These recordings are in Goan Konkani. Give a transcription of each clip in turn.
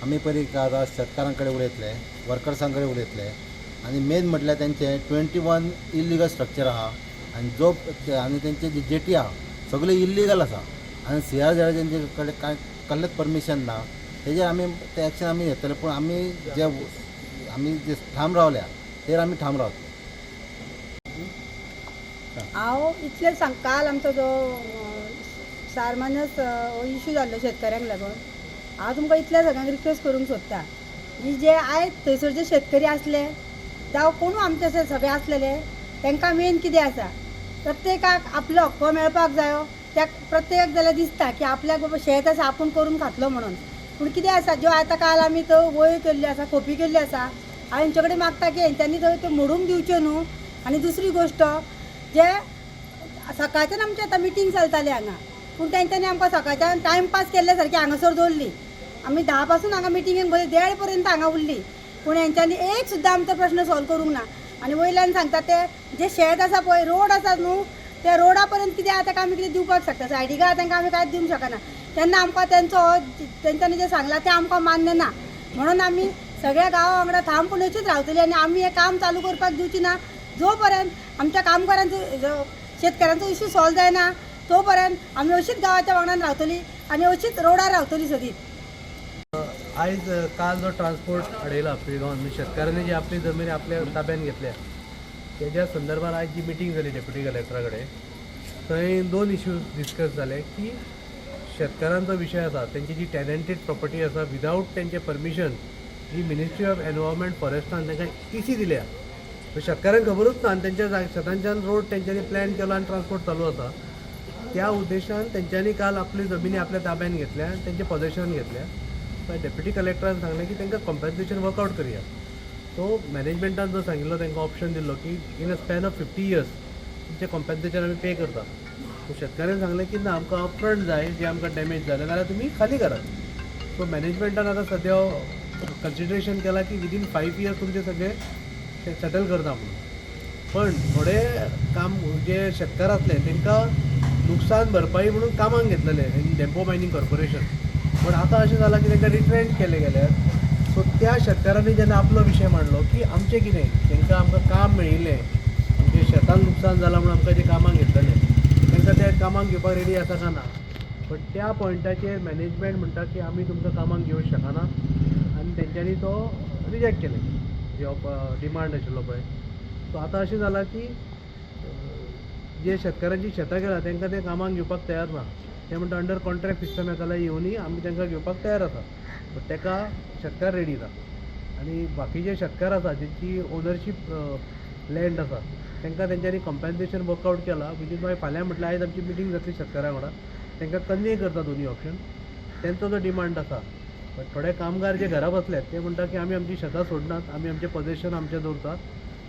आमी पयलीं आतां शेतकारां कडेन उलयतले, वर्कर्सां कडेन उलयतले आनी मेन म्हटल्यार तेंचे 21 इलिगल स्ट्रक्चर आहा आनी जो आनी तेंचे जी जेटी आहा सगळे इल्लिगल आसा आनी सीआरझेड तेंचे कडेन कांय कसलेंच परमिशन ना. तेजेर आमी ते एक्शन आमी घेतले, पूण आमी जे ठाम रावल्या तेजेर आमी ठाम रावतले. हांव इतलें सांग, काल आमचो जो सारमानस इशू जाल्लो शेतकऱ्यांक लागून, हांव तुमकां इतल्या सगळ्यांक रिक्वेस्ट करूंक सोदता की जे आयज थंयसर जे शेतकरी आसले जावं कोणू आमचे अशे सगळे आसलेले, तांकां मेन कितें आसा, प्रत्येकाक आपलो हक्क मेळपाक जायो. त्या प्रत्येकाक जाल्यार दिसता की आपल्याक बाबा शेत आसा, आपूण करून खातलो म्हणून. पूण कितें आसा, ज्यो आतां काल आमी त्यो वळ्यो केल्ल्यो आसा, खोपी केल्ल्यो आसा, हांव हेंचे कडेन मागता की हेंच्यांनी थंय त्यो मोडूंक दिवच्यो न्हू. आनी दुसरी गोश्ट, जे सकाळच्यान आमची आतां मिटींग चलताली हांगा, पूण तेंच्यांनी आमकां सकाळच्यान टायमपास केल्ले सारकी हांगासर दवरली. आमी 10 पासून हांगा मिटिंगेक बरें 1:30 पर्यंत हांगा उरली, पूण हेंच्यांनी एक सुद्दां आमचो प्रश्न सॉल्व करूंक ना. आनी वयल्यान सांगता ते जे शेत आसा पळय, रोड आसा न्हू, त्या रोडा पर्यंत कितें आहा ताका आमी कितें दिवपाक शकता, सायडीक आहा तांकां आमी कांयच दिवंक शकना. तेन्ना आमकां तेंच्यांनी जें सांगलां तें आमकां मान्य ना, म्हणून आमी सगळ्या गांवा वांगडा ठामपण अशीच रावतली आनी आमी हें काम चालू करपाक दिवची ना. जो पर्यंत आमच्या कामगारांचो शेतकऱ्यांचो इशू सॉल्व जायना, तो पर्यंत आमी अशीच गांवाच्या वांगडान रावतली आनी अशीच रोडार रावतली सदींच. आयज काल जो ट्रान्सपोर्ट अडयला पिळगांवान, म्हणजे शेतकारांनी जी आपली जमीन आपल्या ताब्यात घेतल्या, तेज्या संदर्भात आयज जी मिटींग जाली डेप्युटी कलेक्टरा कडेन, थंय दोन इश्यूज डिस्कस जाले की शेतकारांचो विशय आसा, तेंची जी टेनंटेड प्रॉपर्टी आसा, विदावट तेंचें परमिशन जी मिनिस्ट्री ऑफ एनवायरमेंट फॉरेस्टान तांकां ईसी दिल्या, शेतकारांक खबरूच ना आनी तेंच्या शेतांच्यान रोड तेंच्यांनी प्लॅन केलो आनी ट्रान्सपोर्ट चालू आसा. त्या उद्देशान तेंच्यांनी काल आपली जमिनी आपल्या ताब्यात घेतल्या आनी तेंचे पॉजेशन घेतल्या. मागीर डेप्युटी कलेक्टरान सांगलें की तांकां कॉम्पेन्सेशन वर्कआउट करया. सो मॅनेजमेंटान जो सांगिल्लो, तांकां ऑप्शन दिल्लो की in a span of 50 years तुमचें कॉम्पेन्सेशन आमी पे करता. सो शेतकाऱ्यान सांगलें की ना, आमकां अपफ्रंट जाय जे आमकां डॅमेज जालें, नाल्यार तुमी खाली करात. सो मॅनेजमेंटान आतां सद्या कन्सिडरेशन केलां की विदीन 5 इयर्स तुमचे सगळे सेटल करता म्हणून. पण थोडे काम जे शेतकार आसले, तांकां नुकसान भरपाई म्हणून कामाक घेतलेले इन डेम्पो मायनींग कॉर्पोरेशन. पण आतां अशें जालां की तांकां रिट्रेंच केले गेल्यार. सो त्या शेतकारांनी जेन्ना आपलो विशय मांडलो की आमचें कितें, तांकां आमकां काम मेळिल्लें, आमच्या शेतान नुकसान जालां म्हणून आमकां जे कामाक घेतलेले, तांकां त्या कामाक घेवपाक रेडी आसा काय ना. पण त्या पॉयंटाचेर मॅनेजमेंट म्हणटा की आमी तुमकां कामाक घेवंक शकना आनी तेंच्यांनी तो रिजेक्ट केलें जो डिमांड आशिल्लो पळय. सो आतां अशें जालां की जे शेतकारांची शेतां गेला, तांकां ते कामाक घेवपाक तयार ना. ते म्हणटा अंडर कॉन्ट्रॅक्ट सिस्टम येता जाल्यार येवनी, आमी तांकां घेवपाक तयार आसा, बट ताका शेतकार रेडी ना. आनी बाकीचे शेतकार आसा जेंची ओनरशीप लँड आसा, तांकां तेंच्यांनी कॉम्पेन्सेशन वर्कआउट केला, which is मागीर फाल्यां म्हटल्यार आयज आमची मिटींग जातली शेतकारां वांगडा, तांकां कन्वे करता दोनूय ऑप्शन, तेंचो जो डिमांड आसा. बट थोडे कामगार जे घरा बसल्यात, ते म्हणटा की आमी आमची शेतां सोडनात, आमी आमचें पॉजेशन आमचें दवरतात,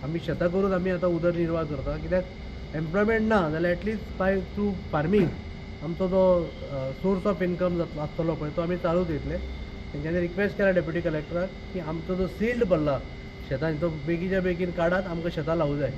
आमी शेतां करून आमी आतां उदरनिर्वाह करता, कित्याक एम्प्लॉयमेंट ना जाल्यार at least by through farming आमचो जो सोर्स ऑफ इनकम जातलो आसतलो पळय, तो आमी चालू दवरतले. तेंच्यांनी रिक्वेस्ट केला डेप्युटी कलेक्टराक की आमचो जो सिल्ट भरला शेतांनी, तो बेगीच्या बेगीन काडात, आमकां शेतां लावूं जाय.